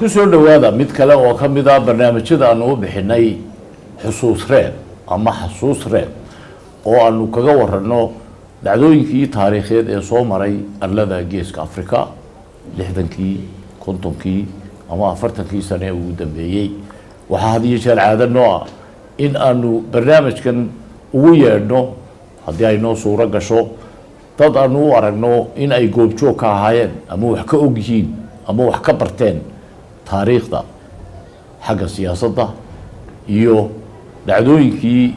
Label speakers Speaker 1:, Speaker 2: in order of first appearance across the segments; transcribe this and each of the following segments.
Speaker 1: Ku soo dhowaada mid kale oo ka mid ah barnaamijyada aanu u bixinay Xusuus Reeb ama Xasuus Reeb, oo aanu kaga warano dhacdooyinkii taariikheed ee soo maray arlada Geeska Africa 60kii, 50kii ama 40kii sane ee ugu dambeeyey. Waxaa had iyo jeer caado noo ah in aanu barnaamijkan ugu yeedhno, haddii ay noo suuro gasho, dad aanu u aragno in ay goobjoog ka ahaayeen ama wax ka og yihiin ama wax ka barteen taariikhda xagga siyaasadda iyo dhacdooyinkii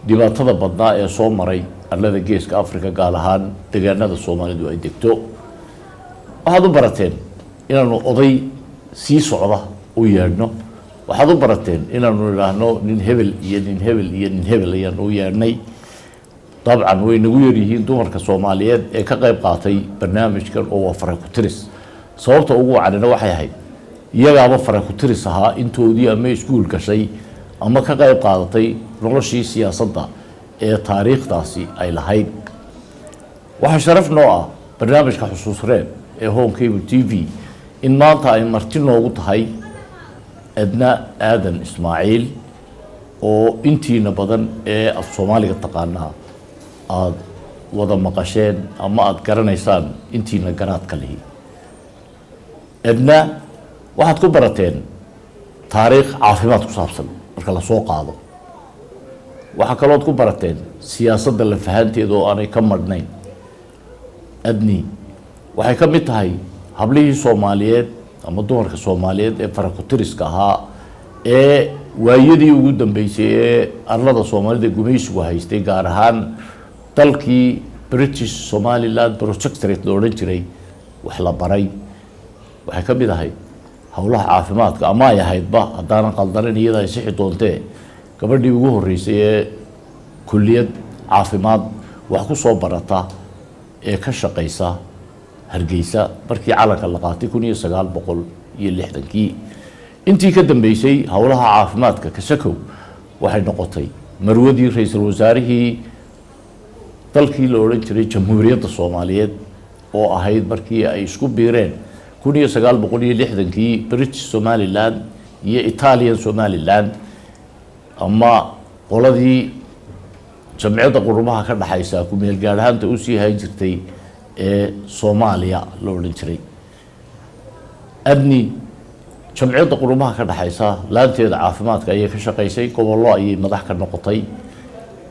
Speaker 1: dhibaatada badnaa ee soo maray arlada Geeska Africa, gaar ahaan deegaanada Soomaalidu ay degto. Waxaad u barateen inaanu oday sii socda u yeedhno. Waxaad u barateen inaanu idhaahno nin hebel iyo nin hebel iyo nin hebel ayaanu u yeedhnay. Dabcan way nagu yaryihiin dumarka Soomaaliyeed ee ka qayb qaatay barnaamijkan oo waa fara ku tiris. Sababta ugu wacanina waxay ahayd iyagaaba fara ku tiris ahaa intoodii ama iskuul gashay ama ka qayb qaadatay noloshii siyaasadda ee taariikhdaasi ay lahayd. Waxaa sharaf noo ah barnaamijka Xusuus Reeb ee Horn Cable TV in maanta ay marti noogu tahay Edna Aadan Ismaaciil, oo intiina badan ee af Soomaaliga taqaanaa aada wada maqasheen ama aada garanaysaan intiina garaadka lihi. Edna waxaad ku barateen taariikh caafimaad ku saabsan marka lasoo qaado. Waxaa kalood ku barateen siyaasadda lafahanteeda oo aanay ka madhnayn. Adni waxay ka mid tahay hablihii Soomaaliyeed ama dumarka Soomaaliyeed ee farakutiriska ahaa ee waayadii ugu dambeysay ee arlada Soomaalida gumaysigu haystay, gaar ahaan dalkii British Somaliland Protectorate la odhan jiray, wax la baray. Waxay ka mid ahayd howlaha caafimaadka, ama ay ahaydba, haddaanan qaldanan iyada ay sixi doontee, gabadhii ugu horreysay ee kulliyad caafimaad wax ku soo barata ee ka shaqaysa Hargeysa markii calanka la qaatay 1960kii. Intii ka dambeysay howlaha caafimaadka kasakow, waxay noqotay marwadii ra-iisul wasaarihii dalkii la odhan jiray Jamhuuriyadda Soomaaliyeed, oo ahayd markii ay isku biireen 1960kii British Somaliland iyo Italian Somaliland, ama qoladii Jamciyadda Qurumaha ka dhexaysa ku-meel gaadhaanta usii hayn jirtay ee Soomaaliya la odhan jiray. Adni Jamciyadda Qurumaha ka dhexaysa laanteeda caafimaadka ayay ka shaqaysay, gobollo ayay madax ka noqotay.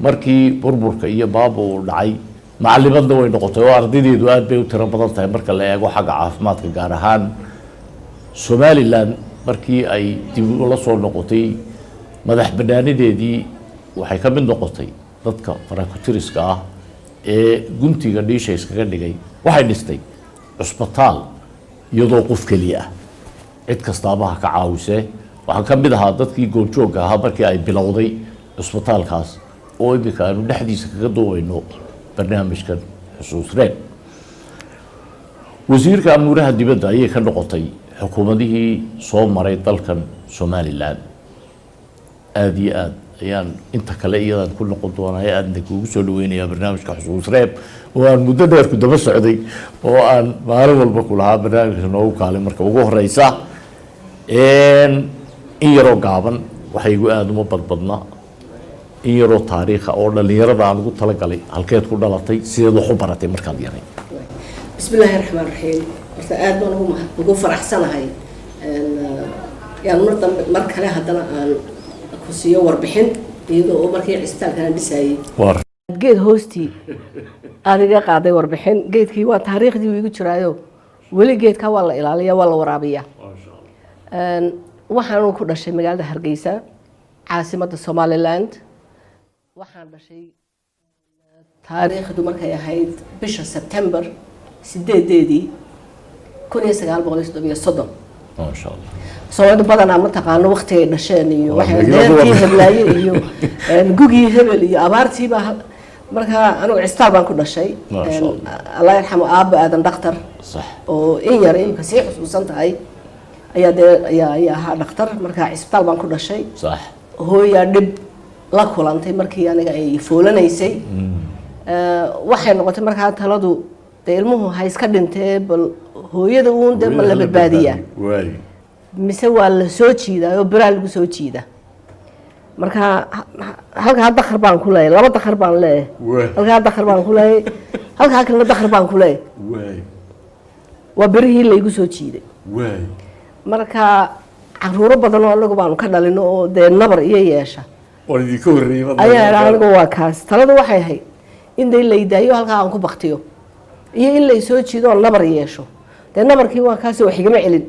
Speaker 1: Markii burburka iyo baaba uu dhacay, macalimadna way noqotay, oo ardaydeedu aada bay u tiro badan tahay marka la eego xagga caafimaadka. Gaar ahaan Somaliland markii ay dib ula soo noqotay madax banaanideedii, waxay ka mid noqotay dadka farakutiriska ah ee guntiga dhiisha iskaga dhigay. Waxay dhistay cusbitaal iyadoo qof keliya ah, cid kastaaba ha ka caawisee. Waxaan ka mid ahaa dadkii goobjoogga ahaa markii ay bilowday cusbitaalkaas, oo iminka aanu dhexdiisa kaga duubayno barnaamijkan Xusuus Reeb. Wasiirka amuuraha dibadda ayay ka noqotay xukuumadihii soo maray dalkan Somaliland. Aada iyo aad ayaan inta kale iyadaan ku noqon doonaa. Aadna kuugu soo dhaweynayaa barnaamijka Xusuus Reeb, oo aan muddo dheer ku daba socday oo aan maalin walba ku lahaa barnaamijka noogu kaalay. Marka ugu horeysa, in yaroo gaaban, waxaygu aada uma badbadna, in yaroo taariikha oo dhalinyarada aan ugu talagalay: halkeed ku dhalatay, sideed wax u baratay markaad yaray?
Speaker 2: Bismi illaahi raxmaan raxiim. Horta aada baan ugu faraxsanahay yaan mar dambe, mar kale haddana aan ku siiyo warbixin, iyadoo oo markii cisbitaalkana dhisayay geed hoostii aada iga qaaday warbixin. Geedkii waa taariikhdii uu igu jiraayo, weli geedka waa la ilaaliya, waa la waraabiyaa. Waxaanu ku dhashay magaalada Hargeysa, caasimadda Somaliland. Waxaan dhashay taariikhdu markay ahayd bisha September 8-deedii 1937.
Speaker 1: Maasha Allah.
Speaker 2: Soomaalidu badanaa ma taqaano waktigay dhasheen iyo
Speaker 1: Waa
Speaker 2: waxay
Speaker 1: magaalada
Speaker 2: deertii heblaaye iyo gugii hebel iyo abaartiiba. Marka anigu cisbitaal baan ku dhashay.
Speaker 1: Maasha Allah.
Speaker 2: Allah yarxamo aabba Aadan dhakhtar oo in yar imika sii xusuusan tahay ayaa dee ayaa ahaa dhakhtar. Marka cisbitaal baan ku dhashay. Hooyaa dhib la kulantay markii aniga ay foolanaysay. Waxay noqotay markaa taladu dee ilmuhu ha iska dhintee, bal hooyada uun dee ma la badbaadiyaa?
Speaker 1: Waay.
Speaker 2: Mise waa la soo jiidaa oo biraa lagu soo jiidaa? Marka halkaa dakhar baan ku leeyahay, laba dakhar baan leeyahay. Halkaa dakhar baan ku leeyahay, halkaa kalena dakhar baan ku leeyahay. Waa birihii laygu soo jiiday. Marka caruuro badan oo anagu baanu ka dhalino oo dee nabar iyo yeesha
Speaker 1: Waan idinka horreeyey.
Speaker 2: Ayaa idhaa anigu waa kaas. Taladu waxay ahayd in dee laydaayo halkaa aan ku baktiyo iyo in lay soo jiido oo nabar yeesho. Dee nabarkii waa kaasi, wax igama celin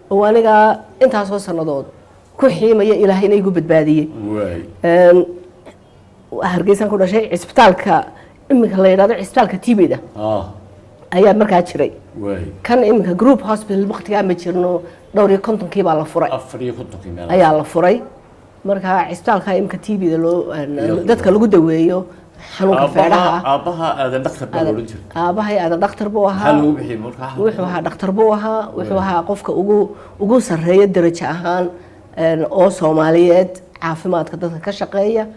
Speaker 2: oo anigaa intaasoo sannadood ku xiimaya, Ilaahayna igu badbaadiyey. Hargeysaan ku dhashay. Cisbitaalka iminka la yidhahdo cisbitaalka TB-da ayaa markaa jiray. Kan iminka Group Hospital waqtigaa ma jirno, dhowr iyo kontonkii baa la furay.
Speaker 1: 54-kii meel
Speaker 2: Ayaa la furay. Marka cisbitaalka iminka TB-da loo dadka lagu daweeyo xanuunka feedhaha.
Speaker 1: Aabbaha Aadan Dhakhtar baa la odhan jiray.
Speaker 2: Aabahay Aadan dhakhtar buu
Speaker 1: Maxaa
Speaker 2: ahaa.
Speaker 1: loogu bixiyey markaa?
Speaker 2: Wuxuu ahaa dhakhtar buu ahaa. Wuxuu ahaa qofka ugu sarreeya darajo ahaan oo Soomaaliyeed caafimaadka dadka ka shaqeeya.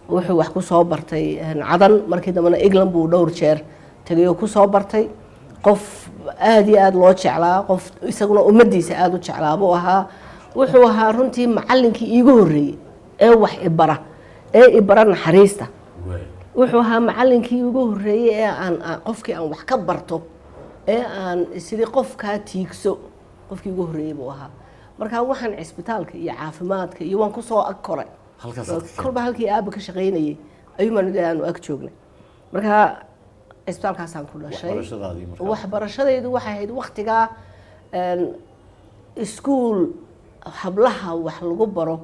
Speaker 2: Wuxuu wax ku soo bartay Cadan, markii dambena England buu dhowr jeer tegay oo ku soo bartay. Qof aada iyo aada loo jeclaa, qof isaguna ummaddiisa aada u jeclaa buu ahaa. Wuxuu ahaa runtii macallinkii iigu horreeyey ee wax ibara, ee ibara naxariista. Wuxuu ahaa macallinkii ugu horreeyey ee aan qofkii aan wax ka barto ee aan sidii qofkaa tiigso, qofkii ugu horreeyey buu ahaa. Marka waxaan cisbitaalka iyo caafimaadka iyo waan kusoo ag koray.
Speaker 1: Halkaasaad ka keentay.
Speaker 2: Kolba halkii aaba ka shaqaynayay ayuumaan dee aanu ag joognay. Marka cisbitaalkaasaan ku dhashay.
Speaker 1: Waxbarashadaadii markaa?
Speaker 2: Waxbarashadaydu waxay ahayd waktigaa iskuul hablaha wax lagu baro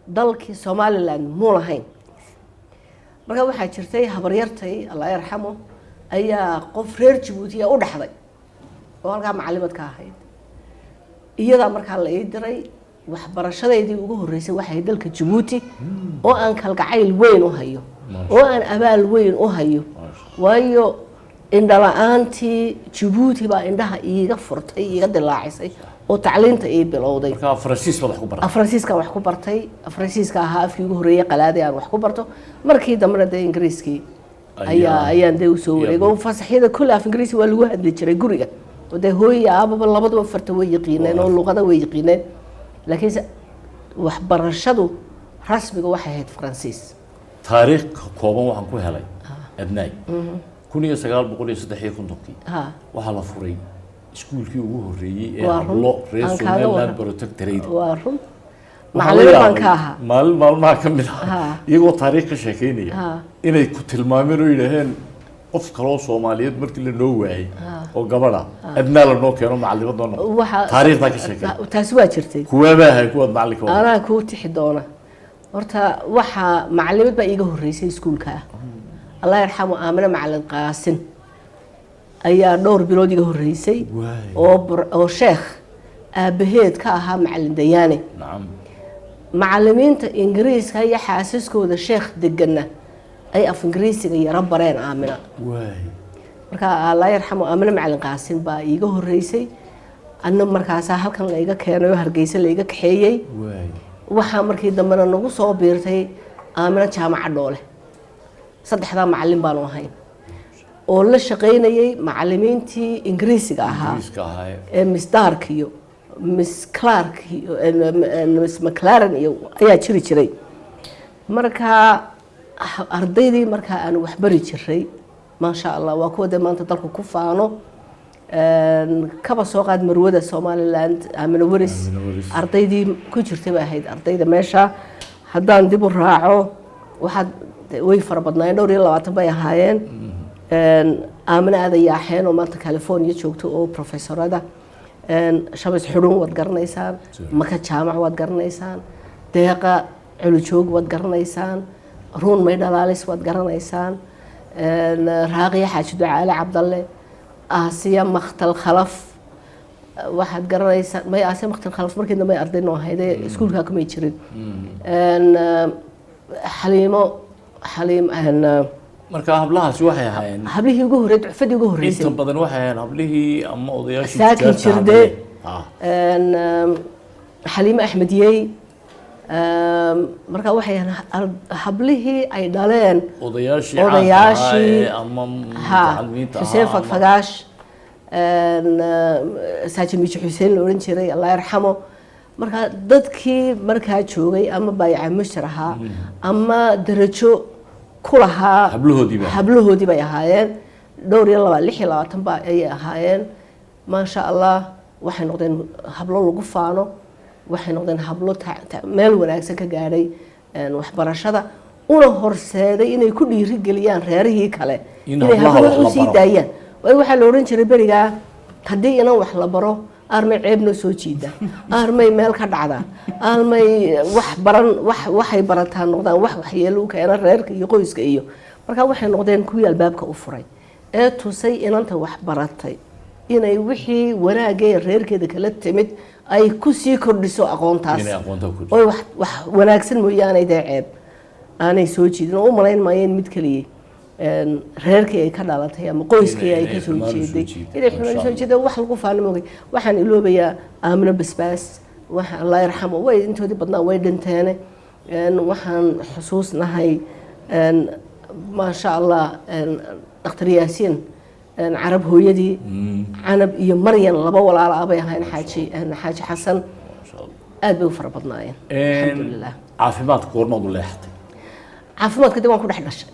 Speaker 2: dalkii Somaliland muu lahayn. Marka waxaa jirtay habaryartay, Allah yarxamo, ayaa qof reer Jabuutiya u dhaxday oo halkaa macalimad ka ahayd. Iyadaa markaa la ii diray. Waxbarashadeydii ugu horreysay waxay ahayd dalka Jabuuti, oo aan kalgacayl weyn u hayo oo aan abaal weyn u hayo, waayo indhala-aantii Jabuuti baa indhaha iiga furtay, iiga dilaacisay oo tacliinta ii bilowday.
Speaker 1: Markaa Faransiis baad wax ku baratay?
Speaker 2: Faransiiskaan wax ku bartay. Faransiiska ahaa afkii ugu horreeyey qalaaday aan wax ku barto. Markii dambena dee Ingiriiskii ayaa ayaan dee usoo wareegay, oo fasaxyada kulle af Ingiriisi waa lagu hadli jiray guriga, oo dee hooyo iyo aababa labaduba farta way yaqiineen oo luqada way yaqiineen, laakiinse waxbarashadu rasmiga waxay ahayd Faransiis.
Speaker 1: Taariikh kooban waxaan ku helay, Adnaay, 1953-kii waxaa la furay iskuulkii ugu horreeyey ee
Speaker 2: Waa run.
Speaker 1: hablo reer
Speaker 2: Aan kaaga
Speaker 1: Somaliland
Speaker 2: warram.
Speaker 1: Protectorate.
Speaker 2: Waa run.
Speaker 1: Waxaan la
Speaker 2: Macallin baan
Speaker 1: yaabay
Speaker 2: ka ahaa.
Speaker 1: maalin maalmaha ka mid ah iyagoo taariikh ka sheekeynaya inay ku tilmaameen oo yidhaaheen qof kaloo Soomaaliyeed markii la noo waayey oo gabadha, Adnaa la noo keeno, macallimad noo noqo.
Speaker 2: Waxa
Speaker 1: Taariikhdaa ka sheekay.
Speaker 2: Taasi waa jirtay.
Speaker 1: Kuwaabaa ahay kuwaad macallinka wada?
Speaker 2: Anaa kuu tixi doona. Horta waxaa macalimad baa iiga horreysay iskuulka ah, Allah yarxamu, Aamine Macalin Qaasin ayaa dhowr bilood iga horreysay, oo sheekh aabaheed ka ahaa macalin dayaane. Macalimiinta Ingiriiska iyo xaasaskooda sheekh degana ay af Ingiriisiga yaro bareen Aamina. Marka Allah yarxamu, Aamine Macalin Qaasin baa iiga horreysay. Anna markaasaa halkan layga keenay oo Hargeysa layga kaxeeyey. Waxaa markii dambena nagu soo biirtay Aamino Jaamaca Dhoole. Saddexdaa macalin baanu ahayn oo la shaqaynayay macalimiintii Ingiriisiga ahaa
Speaker 1: Ingiriiska ahaa
Speaker 2: ee Miss Dark iyo Miss Clark iyo Miss McLaren iyo ayaa jiri jiray. Marka ardaydii markaa aan waxbari jiray, maasha Allah, waa kuwa dee maanta dalku ku faano. Kaba soo qaad marwada Somaliland, Aamina Weris.
Speaker 1: Aamina Weris.
Speaker 2: Ardaydii ku jirtay bay ahayd ardayda meesha. Haddaan dib u raaco, waxaad way fara badnaayeen, dhowr iyo labaatan bay ahaayeen. Aamina Aadan Yaaxeen oo maanta California joogto oo professorada, Shabis Xudhun waad garanaysaan, Maka Jaamac waad garanaysaan, Deeqa Culujoog waad garanaysaan, Ruun Maydhalaalis waad garanaysaan, Raaqiya Xaaji Ducaale Cabdalle, Aasiya Makhtal Khalaf waxaad garanaysaan. May, Aasiya Makhtal Khalaf markii dambe arday noo ahayd ee iskuulkaa kumay jirin. Xaliimo Xaliim
Speaker 1: Marka hablahaasi waxay ahaayeen
Speaker 2: hablihii ugu horreeyay, ducfadii ugu horreysay.
Speaker 1: Inta badan waxay ahaayeen hablihii ama odayaashii
Speaker 2: Saakin
Speaker 1: tujaarta
Speaker 2: Jirde.
Speaker 1: hadlay.
Speaker 2: Xaliime Axmediyey. Marka waxay ahayn hablihii ay dhaleen
Speaker 1: odayaashii caanka ahaa
Speaker 2: odayaashii
Speaker 1: ee ama
Speaker 2: ha
Speaker 1: mutacalimiinta
Speaker 2: Xuseen
Speaker 1: ahaa
Speaker 2: Fagfagaash, Saajin Miiji Xuseen la odhan jiray, Allah yarxamo. Marka dadkii markaa joogay ama baayaca mushtar ahaa ama darajo ku lahaa
Speaker 1: Hablahoodiiba.
Speaker 2: Hablahoodii bay ahaayeen. Dhowr iyo laba, 26 ba ayay ahaayeen. Maasha Allah, waxay noqdeen hablo lagu faano, waxay noqdeen hablo meel wanaagsan ka gaadhay waxbarashada, una horseeday inay ku dhiirigeliyaan reerihii kale
Speaker 1: In
Speaker 2: inay
Speaker 1: hablaha
Speaker 2: hablaha
Speaker 1: wax la
Speaker 2: usii
Speaker 1: baro.
Speaker 2: daayaan. Waayo, waxaa la odhan jiray berigaa, haddii inan wax la baro, armay ceeb noo soo jiida, armay meel ka dhacda, armay wax baran, wax waxay barataa noqdaan wax waxyeelo u keena reerka iyo qoyska. Iyo markaa waxay noqdeen kuwii albaabka u furay ee tusay inanta wax baratay inay wixii wanaagee reerkeeda kala timid ay ku sii kordhiso aqoontaas,
Speaker 1: Inay aqoonta ku kordhiso.
Speaker 2: Oy wax wanaagsan mooyaane dee ceeb aanay soo jiidin. Oo u malayn maayeen mid keliya reerkii ay ka dhalatay ama qoyskii ay
Speaker 1: Inay
Speaker 2: ka soo
Speaker 1: xumaan u soo
Speaker 2: jeeday
Speaker 1: jiiday,
Speaker 2: inay xumaan u
Speaker 1: masha
Speaker 2: soo jeeday. Wax lagu faano moogay. Waxaan iloobayaa Aamino Basbaas, waxa Allah yarxamo, way intoodii badnaa way dhinteene. Waxaan xusuusnahay, maasha Allah, Dhakhtar Yaasiin Carab hooyadii, Canab iyo Maryan, laba walaalo ah bay ahayn, Xaaji Xasan.
Speaker 1: Masha Allah.
Speaker 2: Aad bay u fara badnaayeen, alxamdulilah.
Speaker 1: Caafimaadka goormaad u leexatay?
Speaker 2: Caafimaadka dee waan ku dhex dhashay.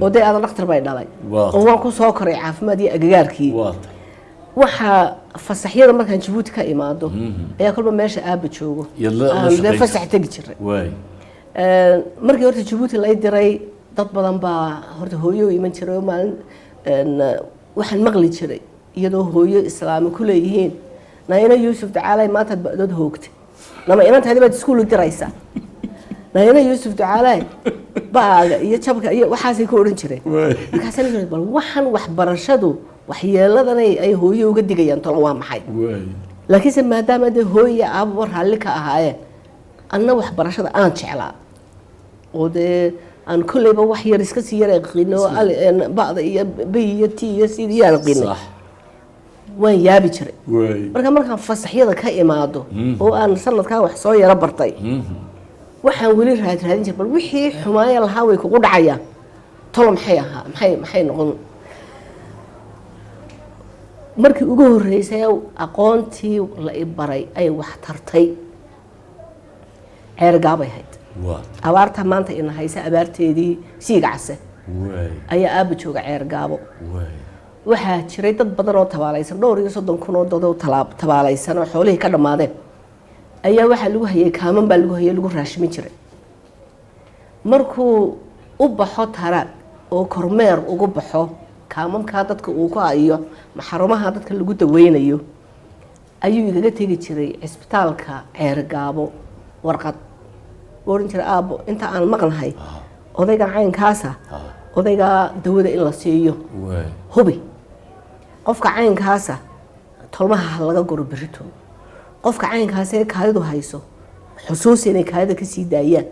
Speaker 2: Oo dee aadan dhakhtar bay dhalay. Oo waan ku soo koray caafimaad iyo agagaarkii. Waxaa fasaxyada markaan Jabuuti ka imaado ayaa kolba meesha aaba joogo
Speaker 1: Iyo la
Speaker 2: aan dee
Speaker 1: shaqayn
Speaker 2: fasax tegi jiray. Markii horta Jabuuti lay diray, dad badan baa horta hooyo u iman jiray. Oo maalin waxaan maqli jiray iyadoo hooyo islaami ku leeyihiin, "Naina Yuusuf Ducaalay, maantaad ba'dood hoogtay, nama inantaadi baad iskuul u diraysaa? Naina Yuusuf Ducaalay, baaga iyo jabka iyo waxaasay ku odhan jireen." Markaasaan yidhi, bal waxaan waxbarashadu waxyeeladanay ay hooyo uga digayaan tolo waa maxay? Laakiinse maadaama dee hooyo iyo aababa raalli ka ahaayeen, anna waxbarashada aan jeclaa, oo dee aan kolleyba wax yar iska sii yar aqino, oo ba'da iyo b iyo t iyo c iyo aan aqinay, waan yaabi jiray. Marka markaan fasaxyada ka imaado oo aan sanadkaa wax soo yaro bartay, waxaan weli raad raadin jiray bal wixii xumaaya lahaa way kugu dhacayaan tolo maxay ahaa, maxay noqon. Markii ugu horreysay aqoontii la i baray ay wax tartay Ceergaabay hayd. Abaarta maanta ina haysa abaarteedii siiga case ayaa aaba jooga Ceergaabo. Waxaa jiray dad badan oo tabaalaysan, dhowr iyo soddon kun oo dad oo tabaalaysan oo xoolihii ka dhammaadeen ayaa waxaa lagu hayay kaaman baa lagu hayay, lagu raashimin jiray. Markuu u baxo taraag oo kormeer ugu baxo kaamamkaa dadka uu ku hayo, xarumaha dadka lagu daweynayo, ayuu igaga tegi jiray cisbitaalka Ceergaabo warqad. Wuu odhan jiray, "Aabbo, inta aan maqnahay odayga caynkaasa, odaygaa dawada in la siiyo hubi, qofka caynkaasa tolmaha ha laga guro berito, qofka caynkaasa ee kaadidu hayso xusuus inay kaadida kasii daayaan,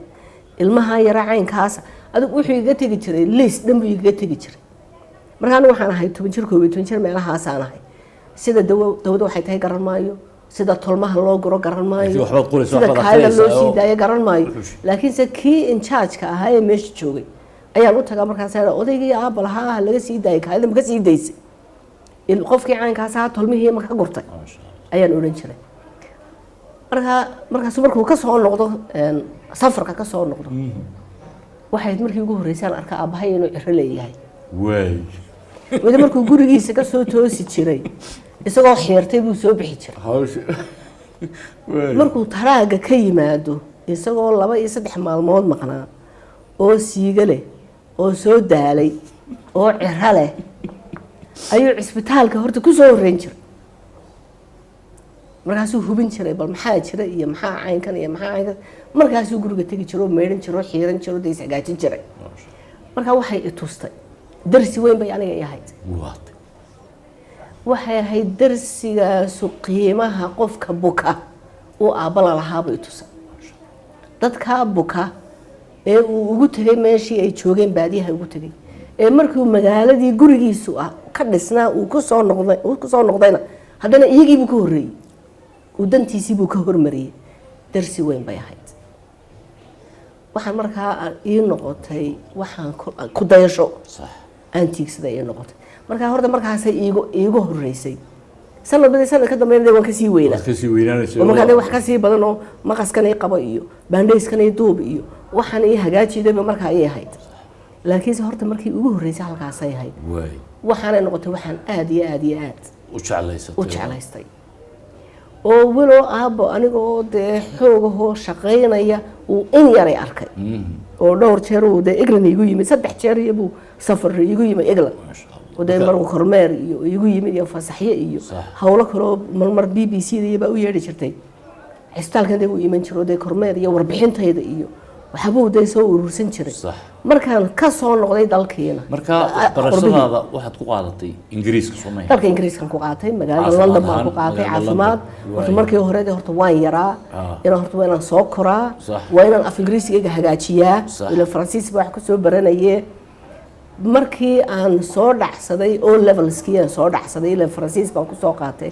Speaker 2: ilmaha yara caynkaasa." Adigu wuxuu igaga tegi jiray liis dhan buu igaga tegi jiray. Marka anigu waxaan ahay 10 jir, 11 jir meelahaasaan ahay. Sida dawo dawada waxay tahay garan maayo, sida tolmaha loo guro garan maayo,
Speaker 1: Laakiin waxbaad qoraysaa,
Speaker 2: sida
Speaker 1: waxbaad
Speaker 2: kaadida loo
Speaker 1: akhriyaysaa
Speaker 2: sii
Speaker 1: oo
Speaker 2: daayo garan maayo. Laakiinse kii in charge-ka ahaa ee meesha joogay ayaan u tagaa. Markaas odaygii aabba lahaa ha laga sii daayay kaadida, ma ka sii daysay? Qofkii caynkaas ahaa tolmihii ma ka gurtay?
Speaker 1: Maasha Allah.
Speaker 2: Ayaan odhan jiray. Markaa markaasu markuu ka soo noqdo safarka ka soo noqdo, waxay ahayd markii ugu horreysaan arka aabbahay inuu ciro leeyahay. Weli markuu gurigiisa ka soo toosi jiray isagoo xiirtay buu soo bixi jiray.
Speaker 1: Hawsha
Speaker 2: Markuu taraaga ka yimaado isagoo 2 iyo 3 maalmood maqnaa oo siiga leh oo soo daalay oo ciro leh ayuu cisbitaalka horta ku soo horreyn jiray. Markaasuu hubin jiray bal maxaa jira iyo maxaa caynkan iyo maxaa caynkan. Markaasuu guriga tegi jiray oo meydhan jiray oo xiiran jiray oo dee is hagaajin jiray. Markaa waxay i tustay darsi weyn bay aniga i ahayd. Waxay ahayd darsigaasu qiimaha qofka buka uu aabbala lahaabuu i tusay. Dadkaa buka ee uu ugu tegay meeshii ay joogeen, baadiyaha ugu tegay, ee markuu magaaladii gurigiisu ah ka dhisnaa uu kusoo noqday, uu kusoo noqdayna haddana iyagiibuu ka horreeyey, uu dantiisiibuu ka hormariyey, darsi weyn bay ahayd. Waxaan markaa ii noqotay waxaan ku dayasho aan tiigsaday ii noqotay. Markaa horta markaasay iigu horreysay Sanadbadii sanad ka dambeyn dee waan kasii weynaa.
Speaker 1: Waad kasii weynaanaysa.
Speaker 2: Oo markaa dee wax kasii badan oo maqaskan ii qabo iyo baandhayskan ii duub iyo waxaan ii hagaajidayba markaa ayay ahayd. Laakiinse horta markii ugu horreysay halkaasay ahayd. Waxaanay noqotay waxaan aad iyo aad iyo aad
Speaker 1: u jeclaysatay.
Speaker 2: U jeclaystay, oo walow aabbo anigoo dee xoogahoo shaqaynaya uu in yaray arkay, oo dhowr jeer uu dee England igu yimid, 3 jeer iyobuu safar igu yimid England.
Speaker 1: Maasha Allah.
Speaker 2: Oo dee maruu kormeer iyo igu yimid iyo fasaxyo iyo howlo kaloo marmar BBC da iyobaa u yeedhi jirtay cisbitaalkan, dee uu iman jiro, dee kormeer iyo warbixintayda iyo waxbuu dee soo urursan jiray. Markaan ka soo noqday dalkiina
Speaker 1: Marka waxbarashadaada waxaad ku qaadatay Ingiriiska, Soomaaliya?
Speaker 2: Dalka Ingiriiskan ku qaatay, magaalada
Speaker 1: Caafimaad
Speaker 2: London baan
Speaker 1: ahaan,
Speaker 2: ku qaatay.
Speaker 1: Magaalada
Speaker 2: Caafimaad.
Speaker 1: London.
Speaker 2: Horta markii hore dee horta waan yaraa. Inaan horta waa inaan soo koraa, waa inaan af Ingiriisigayga hagaajiyaa. Ila Faransiis baa wax kusoo baranaye. Markii aan soo dhacsaday O levelskii aan soo dhacsaday, ila Faransiis baan kusoo qaatay,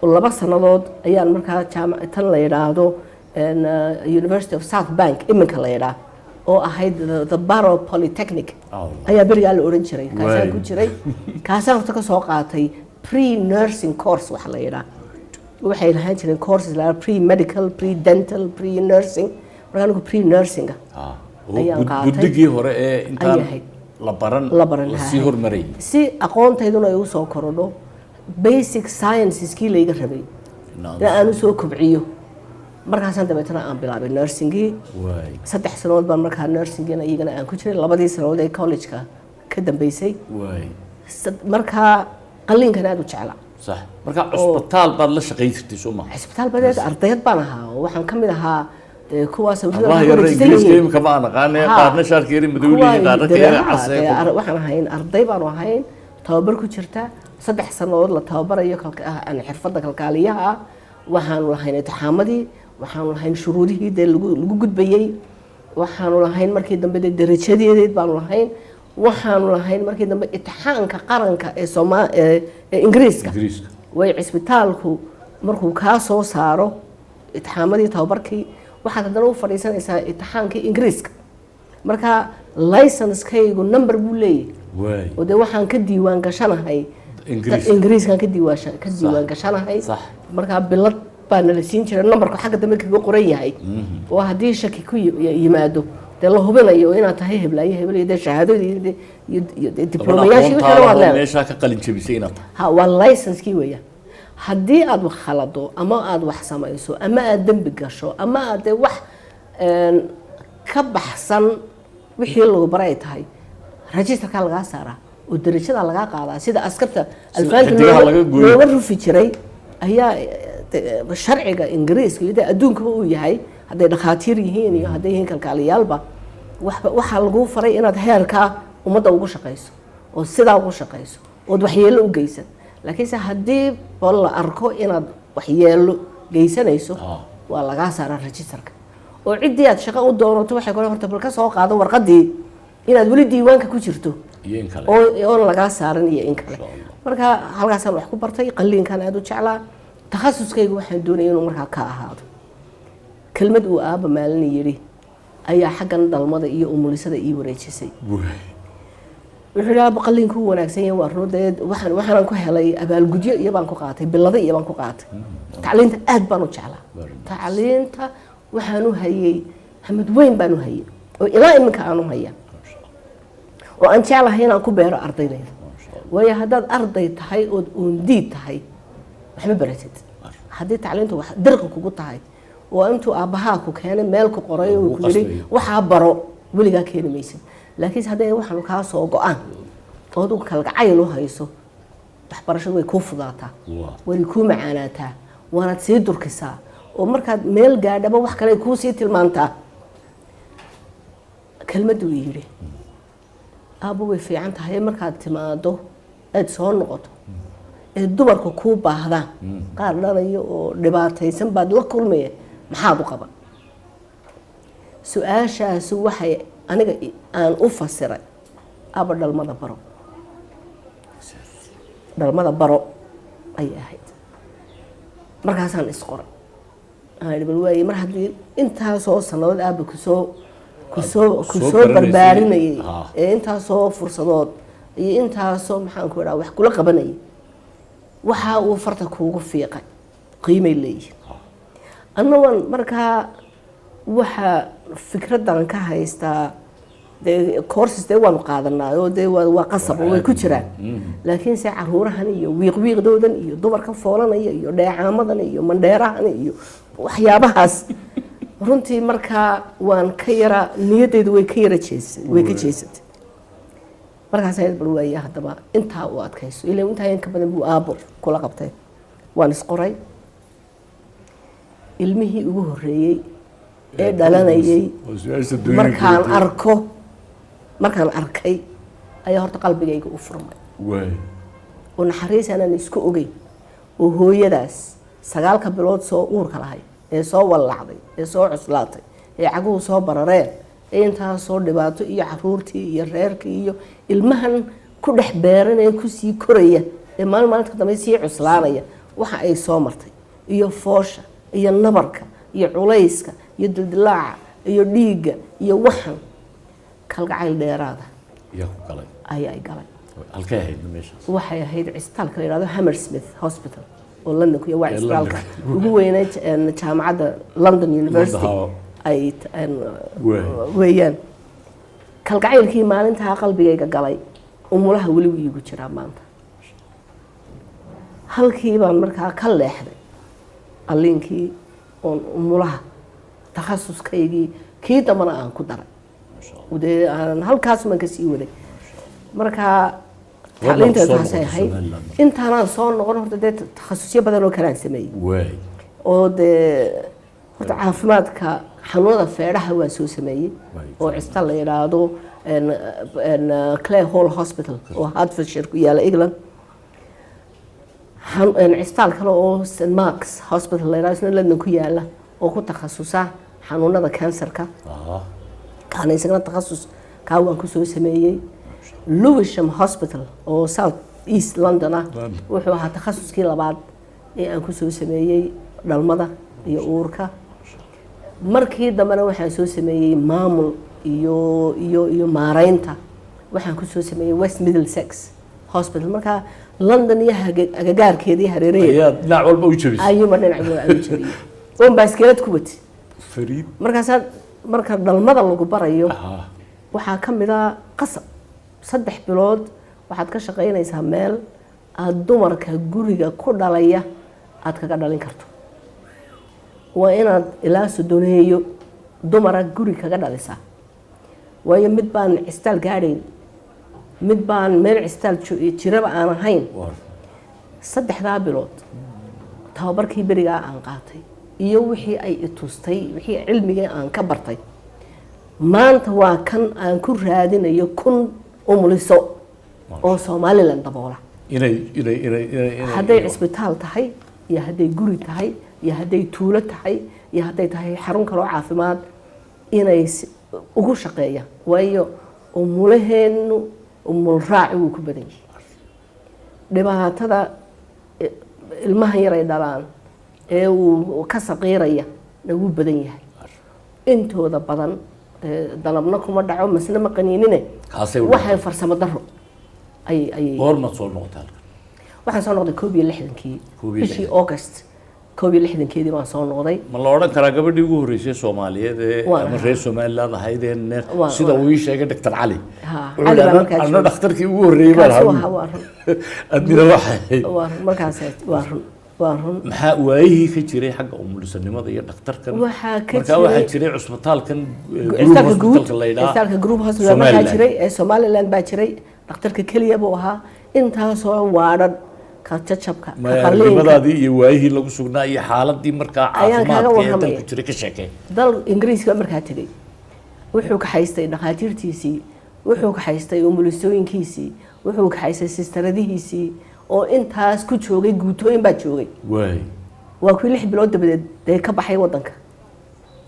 Speaker 2: 2 sannadood ayaan markaa jaamac tan la yidhaahdo University of South Bank iminka la yidhaah, oo ahayd the Barrow Polytechnic
Speaker 1: Allah.
Speaker 2: ayaa berigaa la oran jiray, kaasaan ku jiray. Kaasaan horta ka soo qaatay pre nursing course waxa la yidhaah. Waxay lahaan jireen courses la pre medical, pre dental, pre nursing. Marka anigu pre nursing ayaan qaatay.
Speaker 1: Guddigii hore ee intaan
Speaker 2: Ayay ahayd.
Speaker 1: la baran
Speaker 2: La baran,
Speaker 1: la sii
Speaker 2: ha.
Speaker 1: hormarayay.
Speaker 2: Si aqoontayduna ay usoo korodho, basic sciences-kii layga rabay in aan usoo kobciyo. Markaasaan dabeetana aan bilaabay nursingii. 3 sanood baan markaa nursingina iyagana aan ku jiray, labadii sanood ee college-ka ka dambeysay. Markaa qalliinkan aada u jeclaa.
Speaker 1: Sax, marka cusbitaal baad la shaqayn jirtay, soo maha?
Speaker 2: Cisbitaal badeed ardayad baan ahaa, oo waxaan ka mid ahaa dee kuwaas sawirada
Speaker 1: Hablaha
Speaker 2: ku
Speaker 1: yarna
Speaker 2: wareegsan
Speaker 1: Ingiriiska
Speaker 2: yihiin.
Speaker 1: imika ma aqaane,
Speaker 2: Ha.
Speaker 1: qaarna shaarka yari madow leeyihiin, qaarna ka yara cas ee
Speaker 2: Waxaan ahayn arday baanu ahayn tababar ku jirta, 3 sannadood la tababarayo aan xirfadda kalkaaliyaha ah. Waxaanu lahayn imtixaamadii, waxaanu lahayn shuruudihii dee lagu gudbayey, waxaanu lahayn markii dambe dee darajadeedeed baanu lahayn, waxaanu lahayn markii dambe imtixaanka qaranka ee Sooma ee Ingiriiska.
Speaker 1: Ingiriiska.
Speaker 2: Way cisbitaalku markuu kaa soo saaro imtixaamadii tababarkii, waxaad haddana u fadhiisanaysaa imtixaankii Ingiriiska. Marka license-kaygu number buu leeyahay, oo dee waxaan ka diiwaan gashanahay
Speaker 1: Ingiriiska.
Speaker 2: Ingiriiskan ka diiwaan gashanahay. Markaa bilad baa nala siin jiray, numberku xagga dambe kaga qoran yahay, oo haddii shaki ku yimaado dee la hubinayo inaad tahay heblaayo hebel iyo dee shahaadadii iyo dee diblomayaashii wixii dhan waad leedahay.
Speaker 1: Meeshaa ka qalin jabisay inaad tahay.
Speaker 2: Ha, waa license-kii weeyaan. Haddii aad wax khalado ama aad wax samayso ama aad dembi gasho ama aad dee wax ka baxsan wixii lagu baray ay tahay, registerkaa lagaa saaraa oo darajada lagaa qaadaa, sida askarta alfaanka
Speaker 1: xidigaha laga gooyo.
Speaker 2: Looga rufi jiray ayaa sharciga Ingiriiska iyo dee adduunkaba uu yahay. Hadday dhakhaatiir yihiin iyo hadday yihiin kalkaaliyaalba, waxba waxaa laguu faray inaad heerkaa ummadda ugu shaqayso oo sidaa ugu shaqayso ood waxyeello u geysan. Laakiinse haddii bal la arko inaad waxyeello geysanayso, waa lagaa saaraa registerka, oo ciddii aad shaqo u doonato waxay kore horta bal ka soo qaado warqaddii inaad weli diiwaanka ku jirto
Speaker 1: iyo in kale
Speaker 2: oo oon lagaa saaran iyo in kale.
Speaker 1: Insha Allah.
Speaker 2: Marka halkaasaan wax ku bartay. Qalliinkan aada u jeclaa, takhasuskaygu waxaan doonayay inuu markaa ka ahaado. Kelmad uu aabba maalin yidhi ayaa xaggan dhalmada iyo umulisada ii wareejisay. Wuxuu yidhi, aabba, qalliinku wuu wanaagsan yahay, waa run. Dee waxaanan ku helay abaalgudyo iyo baan ku qaatay bilado iyo baan ku qaatay. Tacliinta aad baan u jeclaa.
Speaker 1: Very nice.
Speaker 2: Tacliinta waxaan u hayay hamad weyn baan u hayay, oo ilaa iminka aan u haya, oo aan jeclahay inaan ku beero ardaydayda.
Speaker 1: Masha Allah.
Speaker 2: Waayo haddaad arday tahay ood uundiid tahay, waxma baratid. Haddii tacliintu wax dirqi kugu tahay oo intuu aabbahaa ku keenay meel ku qoray oo
Speaker 1: Lagu
Speaker 2: ku yidhi
Speaker 1: qasbayo.
Speaker 2: waxaa baro, weligaa keeni maysid. Laakiinse hadday waxaanu kaa soo go-aan ood u kalgacayl u hayso, waxbarashadu way kuu fudaataa, way kuu macaanaataa, waanaad sii durkisaa, oo markaad meel gaadhaba wax kale ay kuu sii tilmaantaa. Kelmaddu uu yidhi, aabbo, way fiican tahay markaad timaado aad soo noqoto ee dumarku kuu baahdaan, qaar dhalayo oo dhibaataysan baad la kulmaya, maxaad u qaban? Su-aashaasi waxay aniga aan u fasiray, aabba, dhalmada baro, dhalmada baro ayay ahayd. Markaasaan isqoray, aan idhi, bal waaye, mar haddii intaasoo sannadood aabba kusoo
Speaker 1: soo
Speaker 2: kusoo
Speaker 1: baranaysay.
Speaker 2: barbaarinayay ee intaasoo fursadood iyo intaasoo maxaan ku idhaha wax kula qabanayay. Waxa uu farta kuugu fiiqay qiimay leeyihin. Anna waan markaa waxa fikraddan ka haystaa, dee courses dee waanu qaadanaa oo dee waa qasab oo way ku jiraan, laakiin se caruurahan iyo wiiqwiiqdoodan iyo dumarka foolanaya iyo dheecaamadan iyo mandheerahan iyo waxyaabahaas, runtii markaa waan ka yara, niyaddaydu way ka yara jees way ka jeesatay. Markaas ayad bal waaya, haddaba intaa uu adkayso, ilaa intaa in ka badan buu aabbo kula qabtay. Waan isqoray. Ilmihii ugu horreeyey ee dhalanayay
Speaker 1: Oo su-aasha dunida
Speaker 2: markaan
Speaker 1: ku weydiiyey.
Speaker 2: arko, markaan arkay ayaa horta qalbigayga u furmay oo naxariis aanan isku ogeyn oo hooyadaas 9-ka bilood soo uurka lahay ee soo wallacday ee soo cuslaatay ee caguhu soo barareen ee intaasoo dhibaato iyo caruurtii iyo reerkii iyo ilmahan ku dhex beeranaya, kusii koraya, ee maalin maalinta ka dambe sii cuslaanaya, waxa ay soo martay iyo foosha iyo nabarka iyo culayska iyo dildilaaca iyo dhiigga iyo waxan, kalgacayl dheeraada
Speaker 1: Yaa ku galay?
Speaker 2: Ayaa ay galay.
Speaker 1: Halkay ahayd meeshaas?
Speaker 2: Waxay ahayd cisbitaalka la yidhahdo Hammersmith Hospital oo London ku waa
Speaker 1: Ee
Speaker 2: cisbitaalka
Speaker 1: London.
Speaker 2: ugu weynaa jaamacadda London University ay weeyaan. Kalgacaylkii maalintaa qalbigayga galay umulaha weli wuu iigu jiraa maanta. Halkii baan markaa ka leexday qalliinkii oon umulaha takhasuskaygii kii dambana aan ku daray.
Speaker 1: Masha Allah.
Speaker 2: Dee aan halkaas baan kasii waday markaa.
Speaker 1: Goormaad
Speaker 2: Tacliinta
Speaker 1: soo
Speaker 2: taasay
Speaker 1: noqotay
Speaker 2: ahayd.
Speaker 1: Somaliland marka?
Speaker 2: Intaanaan soo noqon horta dee takhasusyo badan oo kale aan sameeyey oo dee horta caafimaadka xanuunada feedhaha waan soo sameeyey oo cisbitaal la yidhaahdo Clare Hall Hospital oo Hertfordshire ku yaala England, cisbitaal kale oo St Mark's Hospital la yidhahdo, isna London ku yaala, oo ku takhasusa xanuunada kansarka, kaana isagana takhasus kaa waan kusoo sameeyey. Lewisham Hospital oo South East London ah
Speaker 1: London.
Speaker 2: wuxuu ahaa takhasuskii labaad ee aan kusoo sameeyey dhalmada iyo uurka. Markii dambena waxaan soo sameeyey maamul iyo maareynta, waxaan kusoo sameeyey West Middlesex Hospital. Marka London iyo agagaarkeedii, hareeraheeda
Speaker 1: Ayaa dhinac walba u jabisay.
Speaker 2: Ayuuma dhinac walba u jabiyey oon baaskeelad ku wati.
Speaker 1: Fariid.
Speaker 2: Markaasaa marka dhalmada lagu barayo waxaa ka mid a qasab 3 bilood waxaad ka shaqaynaysaa meel aada dumarka guriga ku dhalaya aada kaga dhalin karto. Waa inaad ilaa 30-eeyo dumara guri kaga dhalisaa, waayo mid baan cisbitaal gaadhayn, mid baan meel cisbitaal jiraba aan ahayn. 3-daa bilood tababarkii berigaa aan qaatay iyo wixii ay itustay, wixii cilmigii aan ka bartay, maanta waa kan aan ku raadinayo 1000 umuliso oo Somaliland daboola.
Speaker 1: Inay inay inay inay inay
Speaker 2: Hadday cisbitaal tahay iyo hadday guri tahay iyo hadday tuulo tahay iyo hadday tahay xarun kaloo caafimaad, inay ugu shaqeeyaan, waayo umulaheenu umul raaci wuu ku badan yahay. Dhibaatada ilmahan yaray dhalaan ee uu ka saqiiraya na wuu badan yahay intooda badan. Dalabna kuma dhaco, masna ma qaniinine.
Speaker 1: Kaasay u
Speaker 2: Waxay farsamo daro ayay
Speaker 1: Goormaad soo noqotay halkan?
Speaker 2: Waxaan soo noqday 61-kii.
Speaker 1: 61.
Speaker 2: Bishii August 61-keedii baan soo noqday.
Speaker 1: Ma la odhan karaa gabadhii ugu horreysay Soomaaliyeed ee
Speaker 2: Waan
Speaker 1: ama
Speaker 2: ahaa.
Speaker 1: reer Somaliland ahayd ee sida
Speaker 2: Waan.
Speaker 1: uu ii sheegay Dr. Cali?
Speaker 2: Ha,
Speaker 1: Wuxuu
Speaker 2: Cali
Speaker 1: yidhi,
Speaker 2: baa markaa
Speaker 1: "Anna
Speaker 2: joogay.
Speaker 1: dhakhtarkii ugu horreeyey baan
Speaker 2: Kaasi
Speaker 1: ahaa."
Speaker 2: waa run.
Speaker 1: Adnina waxay ahayd.
Speaker 2: Waa run, markaas waa run, waa run.
Speaker 1: Maxaa waayihii ka jiray xagga umulisanimada iyo dhakhtarkan?
Speaker 2: Waxaa ka
Speaker 1: Markaa waxaa
Speaker 2: jiray
Speaker 1: jiray cusbitaalkan Group
Speaker 2: cisbitaalka guud.
Speaker 1: Hospitalka la yidhaha.
Speaker 2: Cisbitaalka Group Hospital markaa
Speaker 1: Somaliland.
Speaker 2: jiray ee Somaliland baa jiray. Dhakhtarka keliya buu ahaa intaasoo waadhan, ka jajabka, ka
Speaker 1: Maya,
Speaker 2: qalliinka.
Speaker 1: Arrimadaadii iyo waayihii lagu sugnaa iyo xaaladii markaa
Speaker 2: Ayaan kaaga
Speaker 1: caafimaadka ee
Speaker 2: warramaya.
Speaker 1: dalku jiray ka sheekay.
Speaker 2: Dal Ingiriiska markaa tegey wuxuu kaxaystay dhakhaatiirtiisii, wuxuu kaxaystay umulisooyinkiisii, wuxuu kaxaystay sistaradihiisii oo intaas ku joogay, guutooyin baa joogay. Waa kuwii 6 bilood dabadeed dee ka baxay wadanka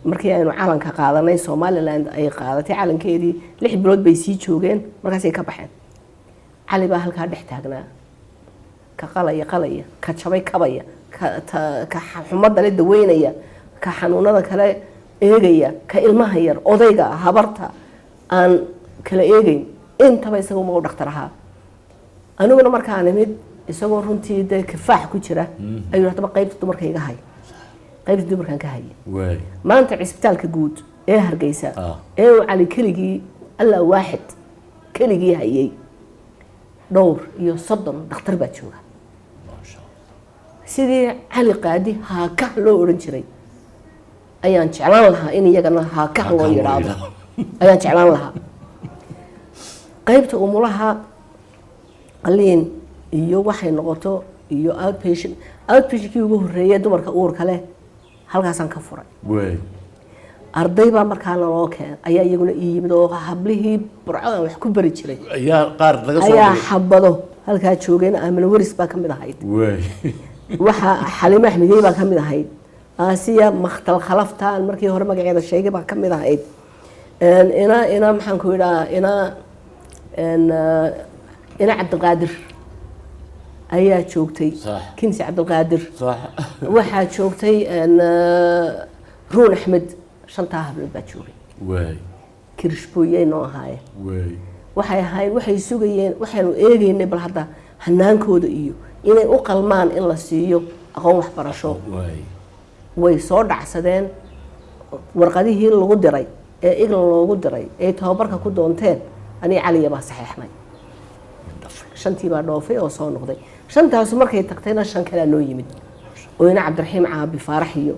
Speaker 2: markii aynu calanka qaadanay, Somaliland ay qaadatay calankeedii. 6 bilood bay sii joogeen, markaasay ka baxeen. Cali baa halkaa dhex taagnaa, ka qalaya qalaya, ka jabay kabaya, ka xumada le daweynaya, ka xanuunada kale eegaya, ka ilmaha yar, odayga, habarta aan kala eegeyn, intaba isaga uma u dhakhtar ahaa. Aniguna markaan imid Isagoo runtii dee kifaax ku jira ayuu haddaba qaybta dumarka iga hay, qaybta dumarkan ka haya. Maanta cisbitaalka guud ee Hargeysa ee uu Cali keligii, Allah waaxid, keligii hayay, dhowr iyo 30 dhakhtar baa jooga.
Speaker 1: Maasha Allah.
Speaker 2: Sidii Cali Qaadi haaka loo odhan jiray ayaan jeclaan lahaa in iyagana haaka loo
Speaker 1: loo
Speaker 2: yidhaahdo.
Speaker 1: Yidhaahdo.
Speaker 2: Ayaan jeclaan lahaa. Qaybta umulaha, qaliin iyo waxay noqoto iyo outpatient, outpatientkii ugu horreeyay dumarka uurka leh halkaasaan ka furay. Arday baa markaa naloo keen ayaa iyaguna ii yimid oo hablihii Burco aan wax ku bari jiray
Speaker 1: ayaa qaar laga soo
Speaker 2: ayaa
Speaker 1: dhigay.
Speaker 2: Xabado halkaa joogeen. Aamina Weris baa ka mid ahayd. Waxaa Xaliime Axmedey baa ka mid ahayd. Aasiya Makhtal Khalaftaan markii hore magaceeda sheegay baa ka mid ahayd. Ina maxaan ku idhaha, ina Cabdiqaadir ayaa joogtay. Kinsi Cabdiqaadir. Waxaa joogtay Ruun Axmed. Shantaa hablood baa joogay. Kirishbooyey noo ahaayeen. Waxay ahayd, waxay sugayeen, waxaanu eegaynay bal hadda hanaankooda iyo inay u qalmaan in la siiyo aqoon waxbarasho. Way soo dhacsadeen warqadihii lagu diray ee England loogu diray ee tababarka ku doonteen. Aniga Caliya baa saxeexnay. Shantii baa dhoofay oo soo noqday. Shantaasu markay tagtayna shan kalea noo yimid oo ina Cabdiraxiim Caabi Faarax iyo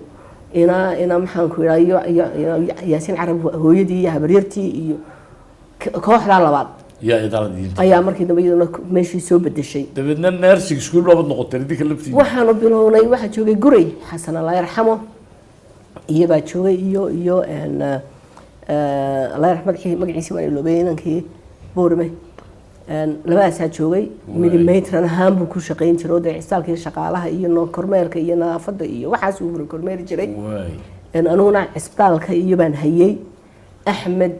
Speaker 2: ina maxaan ku idhaha iyo Yaasiin Carab hooyadii iyo habaryartii iyo kooxdaa labaad
Speaker 1: yaa idaaladiinta
Speaker 2: ayaa markii dambe iyaduna meeshii soo bedeshay.
Speaker 1: Dabeedna nursing school baabad noqoteen idinka laftiina.
Speaker 2: Waxaanu bilownay, waxaa joogay Guray Xasan, Allah yarxamo, iyabaa joogay iyo Allah yarxamo, magaciisi waan iloobay, inankii Boorme. Labadaasaa joogay. Midi matron ahaan buu ku shaqayn jiray oo dee cisbitaalkii shaqaalaha iyo kormeerka iyo nadaafadda iyo waxaas uu kormeeri jiray. Aniguna cisbitaalka iyo baan hayay. Axmed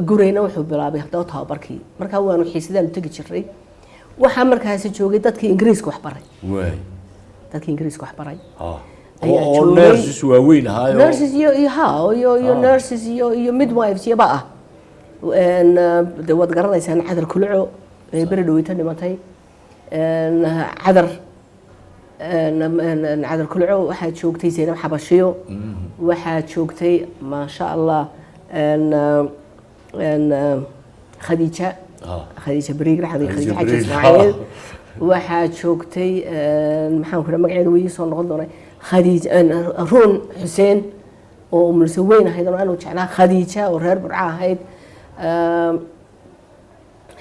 Speaker 2: Gureyna wuxuu bilaabay haddaba tababarkii. Markaa waanu xiisadaanu tegi jiray. Waxaa markaasi joogay dadkii Ingiriiska wax baray. Dadkii Ingiriiska wax baray ayaa
Speaker 1: oo
Speaker 2: joogay.
Speaker 1: Nurses waaweyn ahaayo.
Speaker 2: Nurses iyo ha iyo nurses iyo midwives iyoba ah. De waad garanaysaan Cadar Kuluco ee beri dhaweyta dhimatay. Cadar Cadar Kuluco, waxaa joogtay Zaynab Xabashiyo, waxaa joogtay, maasha Allah, Khadiija. Khadiija Bariigre, Khadiija
Speaker 1: Khadiija
Speaker 2: Xaji
Speaker 1: Bariigre.
Speaker 2: Ismaaciil. Waxaa joogtay, maxaan ku dhaha, magaceeda way ii soo noqon doonay, Khadiija Ruun Xuseen oo umulse weyn ahayd oo aanu jeclaa, Khadiija oo reer Burca ahayd,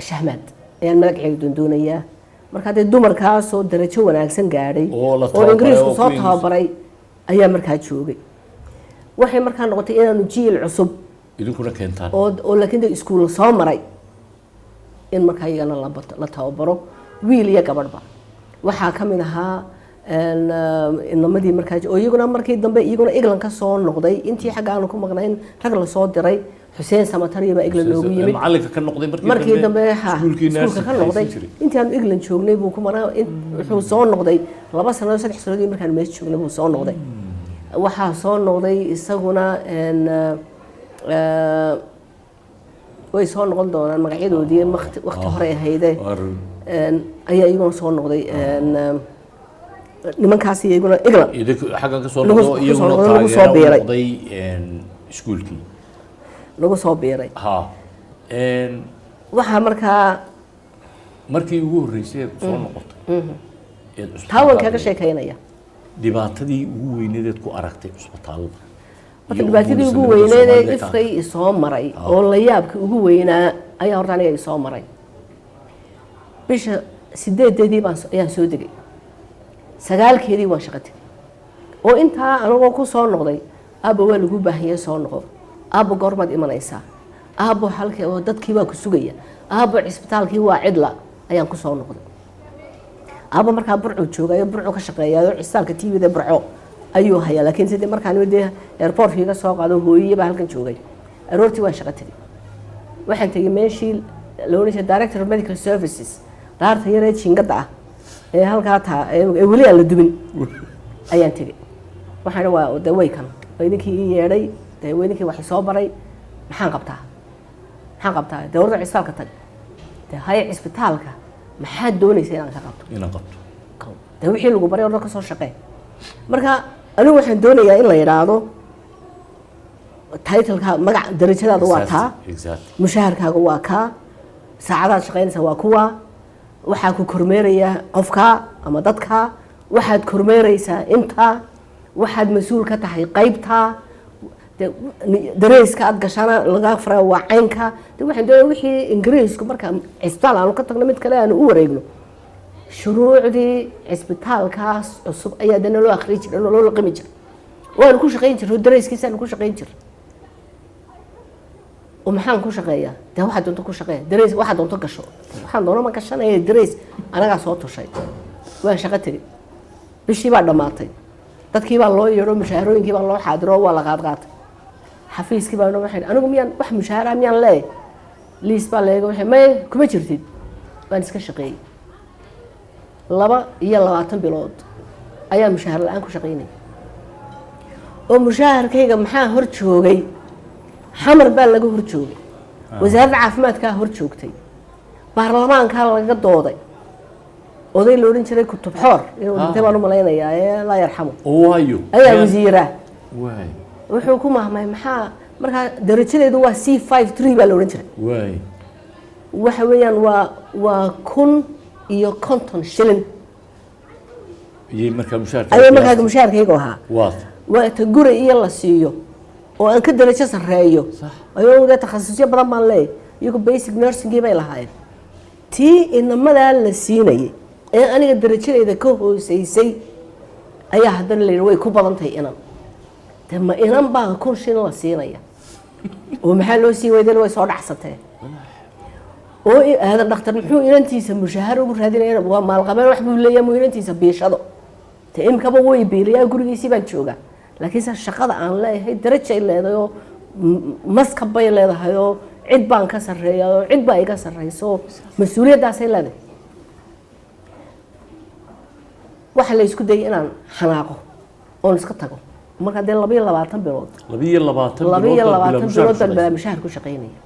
Speaker 2: Shahmaad ayaan magaceeda doondoonayaa. Marka dee dumarkaasoo darajo wanaagsan gaadhay
Speaker 1: oo la
Speaker 2: oo
Speaker 1: tababaray
Speaker 2: Ingiriisku
Speaker 1: oo
Speaker 2: soo
Speaker 1: ku
Speaker 2: tababaray ayaa markaa joogay. Waxay markaa noqotay inaanu jiil cusub
Speaker 1: idinkuna keentaan
Speaker 2: oo laakiin dee iskuul soo maray in markaa iyagana la tababaro, wiil iyo gabadhba. Waxaa ka mid ahaa inamadii markaa oo iyaguna markii dambe iyaguna England ka soo noqday intii xagga aanu ku maqnayn, rag lasoo diray. Xuseen Samatariya baa England noogu yimid.
Speaker 1: Macalinka ka noqday
Speaker 2: markii dambe ha
Speaker 1: iskuulkii
Speaker 2: iskuulka ka
Speaker 1: nursing
Speaker 2: noqday
Speaker 1: haysan jiray.
Speaker 2: Intii aanu England joognay buu ku maraa. Wuxuu soo noqday 2 sanadood, 3 sanadood markaan meesha joognay buu soo noqday. Waxaa soo noqday isaguna way soo noqon doonaan magacyadoodii, waqti hore ahayde.
Speaker 1: Waa run.
Speaker 2: Ayaa iyaguna soo noqday. Nimankaas iyaguna England
Speaker 1: idinku xaggan ka soo
Speaker 2: lagu
Speaker 1: noqdo
Speaker 2: ku soo
Speaker 1: iyaguna
Speaker 2: noqdo, lagu soo
Speaker 1: taageero u
Speaker 2: biiray.
Speaker 1: noqday iskuulkii
Speaker 2: lagu soo biiray.
Speaker 1: Ha.
Speaker 2: Waxaa markaa
Speaker 1: Markii ugu horreysay eed soo noqotay eed
Speaker 2: taa waan
Speaker 1: cusbitaalka
Speaker 2: kaga sheekeynaya.
Speaker 1: Dhibaatadii ugu weyneed eed ku aragtay cusbitaalada
Speaker 2: Horta
Speaker 1: iyo
Speaker 2: dhibaatadii ugu
Speaker 1: umulisanimada
Speaker 2: weyneed ee
Speaker 1: Soomaalida ka
Speaker 2: ifkay isoo maray oo la yaabkii ugu weynaa ayaa horta aniga isoo maray. Bisha 8-deedii baan ayaan soo degay, 9-keedii waan shaqo tegay oo intaa anagoo ku soo noqday, aabba waa lagu baahanyay, soo noqo aabba, goormaad imanaysaa aabbo, halka oo dadkii waa ku sugaya aabbo, cisbitaalkii waa cidla, ayaan ku soo noqday aabba. Markaa Burcuu joogayo, Burcuu ka shaqeeyayo, cisbitaalka TB-da Burco ayuu hayaa. Laakiin sidii markaan dee airportka iga soo qaado, hooyiye baa halkan joogay. Aroortii waan shaqo tegay. Waxaan tegay meeshii la odhan jiray Director of Medical Services, daarta yaree jiingadda ah ee halkaa taa ee weli aan la dumin ayaan tegay. Waxaan waa dee way kan waa idinkii ii yeedhay, dee waa idinkii wax soo baray, maxaan qabtaa, maxaan qabtaa? Dee warda cisbitaalka tag, dee haya cisbitaalka. Maxaad doonaysa inaan ka qabto?
Speaker 1: Inaan qabto.
Speaker 2: Dee wixii lagu baray oo dhan ka soo shaqee. Marka anigu waxaan doonayaa in la yidhaahdo titleka, magac, darajadaada waa taa, mushaharkaaga waa kaa, saacadaad shaqaynaysaa waa kuwa, waxaa ku kormeeraya qofkaa ama dadkaa, waxaad kormeeraysaa intaa, waxaad mas-uul ka tahay qaybtaa, dareyska aad gashana laga fara waa caynka. De waxaan doonaya wixii Ingiriisku marka cisbitaal aanu ka tagno mid kale aanu u wareegno, shuruucdii cisbitaalkaas cusub ayaa de naloo akhri jiray, naloo laqimi jiray, waanu ku shaqayn jirray, dareyskiisaanu ku shaqayn jiray. Oo maxaan ku shaqeeyaa? Dee waxaad doonto ku shaqeeya, dareys waxaad doonto gasho. Waxaan doono ma gashanaya, dareys anagaa soo tushay. Waan shaqo tegey, bishii baa dhammaatay, dadkii baa loo yeedho, mushaharooyinkii baa loo xaadiro, waa la qaadqaatay. Xafiiskii baa waxay, anigu miyaan wax mushaahara miyaan leeyahay? Liis baa leega, waxay maye kuma jirtid. Waan iska shaqeeyey, 22 bilood ayaa mushaahar la-aan ku shaqeynaya. Oo mushaharkayga maxaa hor joogay? Xamar baa laga hor joogay, wasaaradda caafimaadkaa hor joogtay, baarlamaankaa laga dooday. Oday la odhan jiray Kutub Xoor, inuu dhintay baan u malaynayaa, ee laa yarxamo,
Speaker 1: waayo
Speaker 2: ayaa wasiira. Wuxuu ku mahmay maxaa markaa darajadeedu waa C53 baa la odhan jiray. Waxa weeyaan waa 1050 shilin.
Speaker 1: Iyay markaa mushaharka
Speaker 2: ayay markaa mushaharkaygu ahaa. Waa ta guri iyo la siiyo oo aan ka darajo sarreeyo. Ayuu dee takhasusyo badan baan leeyahay, iyagu basic nursingii bay lahaayeen. Tii inamadaa la siinayay ee aniga darajadeeda ka hooseysay ayaa haddana la yidhi way ku badan tahay inan. De ma inan baa 1000 shilin la siinaya? Oo maxaa loo sii weydan? Way soo dhacsatee. Oo Aadan Dhakhtar muxuu inantiisa mushahar ugu raadinaya? Waa maalqabeen, wax buu leeyahay, muu inantiisa biishado? De imkaba way biiliyaa, gurigiisii baan joogaa, laakiinse shaqada aan leeyahay darajay leedahay oo maskab bay leedahay oo cid baan ka sarreeya oo cid baa iga sarreyso, mas-uuliyaddaasay leedahay. Waxa la isku dayay inaan xanaaqo oon iska tago. Markaa dee 22 bilood,
Speaker 1: 22
Speaker 2: 22 bilood baan bilaa mushaahar ku shaqaynaya,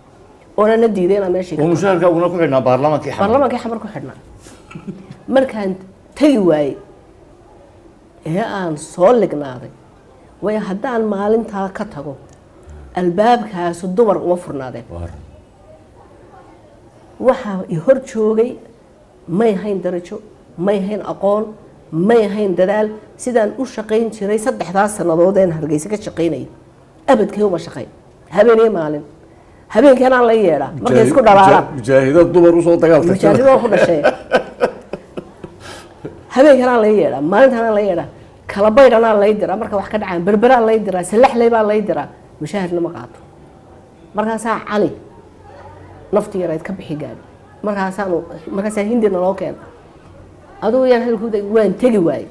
Speaker 2: oonana diiday inaan meeshii
Speaker 1: oo mushaharkaaguna ku xidhnaa baarlamaankii Xamar.
Speaker 2: Baarlamaankii Xamar ku xidhnaa. Markaan tegi waayey ee aan soo lignaaday, waayo haddaan maalintaa ka tago albaabkaasu dumar uma furnaadeen. Waxaa i hor joogay may hayn darajo, may hayn aqoon, may hayn dadaal. Sidaan u shaqayn jiray saddexdaas sannadood een Hargeysa ka shaqaynayay abadkay uma shaqayn, habeen iyo maalin. Habeenkanaan la yeedhaa markay isku dhalaalaan.
Speaker 1: Mujaahidad dumar usoo dagaaltagtada.
Speaker 2: Mujaahidad ku dhashay. Habeenkanaa la yeedhaa, maalintanaa la yeedhaa, kala baydhanaa lay diraa, marka wax ka dhacaan Berberaa lay diraa, Salaxley baa lay diraa, mushaharna ma qaato. Markaasaa Cali nafti yarayd ka bixi gaadhi, markaasaanu markaasaa Hindina loo keena. Adugu yaan hadalkuda, waan tegi waayey.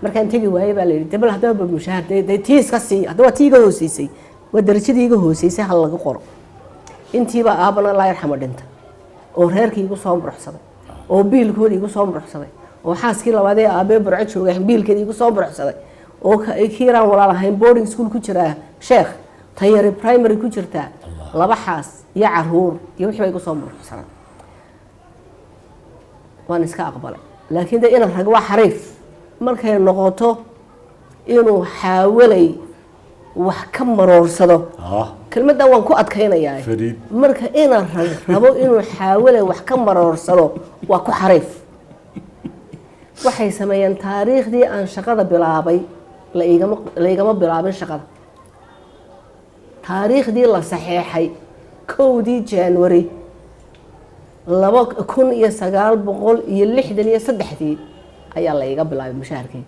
Speaker 2: Markaan tegi waayey baa la yidhi dabal haddaba mushahar dee tii iska sii, hadda waa tii iga hooseysay, waa darajadii iga hooseysay, hal laga qoro. Intiiba aabana laa yarxamo dhinta, oo reerkii igu soo muruxsaday, oo biilkoodii igu soo muruxsaday, oo xaaskii labaad ee aabee Burco joogay biilkeedii igu soo muruxsaday, oo kiiraan walaal ahayn boarding school ku jiraa, sheekh tayari primary ku jirtaa, laba xaas iyo caruur iyo wixii ba igu soo muruxsaday. Waan iska aqbalay, laakiin de inaan rag waa xariif markay noqoto inuu xaawalay wax ka maroorsado. Kelmaddan waan ku adkaynayaa.
Speaker 1: Fariid.
Speaker 2: Marka inaan rag rabo inuu xaawalay wax ka maroorsado waa ku xariif. Waxay sameeyeen taariikhdii aan shaqada bilaabay la igama bilaabin shaqada. Taariikhdii la saxeexay 1dii January 1963dii ayaa la iga bilaabay mushaharkii.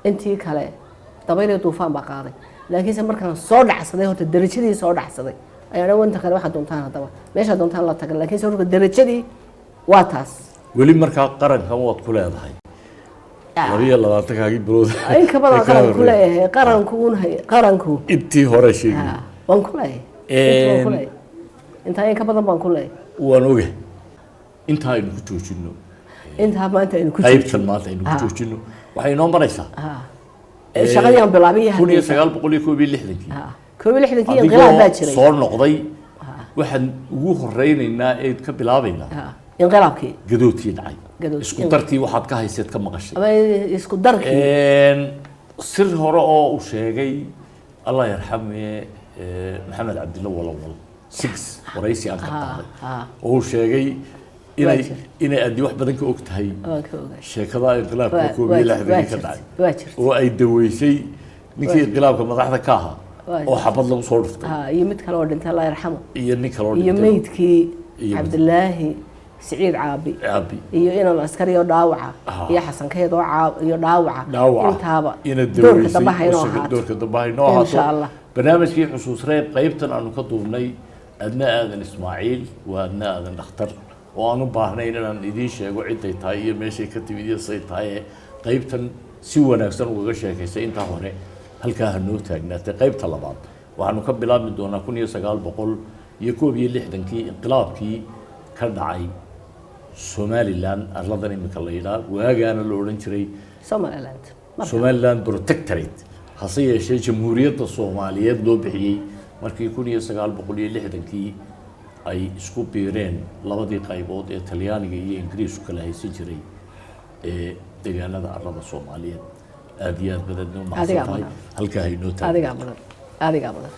Speaker 2: Intii kale dabayl iyo duufaan baa qaaday, laakiinse markaan soo dhacsaday horta darajadii soo dhacsaday ayaa dhan wanta kale waxaa doontaan haddaba meeshaa doontaan la taga, laakiinse horta darajadii waa taas.
Speaker 1: Weli markaa qarankan waad ku leedahay 22-kaagii bilood?
Speaker 2: In ka badan qaranku ku leeyahay, qaranku un hay qaranku.
Speaker 1: Intii hore sheegi.
Speaker 2: Waan ku leeyahay. Intii waan ku leeyahay, intaa in ka badan baan ku leeyahay.
Speaker 1: Waan ogahay. Intaa aynu ku joojino.
Speaker 2: Intaa maanta aynu ku
Speaker 1: qaybtan maanta aynu ku joojino waxay inoo maraysaa
Speaker 2: shaqadii aan bilaabay iyo
Speaker 1: 1961-kii.
Speaker 2: 61-kii inqilaab baa
Speaker 1: adigoo
Speaker 2: jiray.
Speaker 1: Soo noqday waxaan ugu horeynaynaa eed ka bilaabaynaa.
Speaker 2: Inqilaabkii.
Speaker 1: Gadoodkii dhacay.
Speaker 2: Gadoodkii.
Speaker 1: Isku dartii waxaad ka hayseed ka maqashay.
Speaker 2: Ama isku darkii.
Speaker 1: Sir hore oo uu sheegay, Allah yarxame, Maxamed Cabdilla Walawal six waraysi aan ka qaaday oo uu sheegay inay
Speaker 2: Waa jir.
Speaker 1: inay aadi wax badan ka og tahay
Speaker 2: Waan ka ogahay.
Speaker 1: sheekada inqilaabka koob iyo lixdankii ka dhacay
Speaker 2: Waa jirta.
Speaker 1: oo ay daweysay ninkii inqilaabka madaxda ka ahaa
Speaker 2: Waa
Speaker 1: oo xabad lagu soo dhuftay.
Speaker 2: Ha, iyo mid kale oo dhintay, Allah yarxamo.
Speaker 1: Iyo nin kaloo
Speaker 2: iyo
Speaker 1: dhintay.
Speaker 2: Meydkii
Speaker 1: Iyo
Speaker 2: Cabdilaahi Siciid Caabi.
Speaker 1: Caabi.
Speaker 2: Iyo inan askari oo dhaawaca iyo Xasankeed oo iyo dhaawaca.
Speaker 1: Dhaawaca.
Speaker 2: Intaaba
Speaker 1: ina
Speaker 2: doorka
Speaker 1: daweysay
Speaker 2: dambe ha inoo
Speaker 1: oo
Speaker 2: ahaato.
Speaker 1: Doorka dambe ha inoo ahaato.
Speaker 2: Insha Allah.
Speaker 1: Barnaamijkii Xusuus Reeb, qaybtan aanu ka duubnay Adna Aadan Ismaaciil, waa Adna Aadan Dhakhtar oo aan u baahnayn inaan idiin sheego ciday tahay iyo meeshay ka timid iyo say tahay, ee qaybtan si wanaagsan ugaga sheekaysay. Intaa hore halkaa ha noo taagnaatay. Qaybta labaad waxaanu ka bilaabmi doonaa 1961kii inqilaabkii ka dhacay Somaliland, arladan imika la yidhaha, waagaana la odhan jiray
Speaker 2: Somaliland marka.
Speaker 1: Somaliland Protectorate, hase yeeshee Jamhuuriyadda Soomaaliyeed loo bixiyey markii 1960kii ay isku biireen labadii qaybood ee Talyaaniga iyo Ingiriisku kala haysan jiray ee deegaanada arlada Soomaaliyeed. Aada iyo aad badeedna u mahadsan
Speaker 2: Adigaa
Speaker 1: tahay.
Speaker 2: mudan.
Speaker 1: Halkaa haynoo taagna.
Speaker 2: Adigaa mudan, adigaa mudan.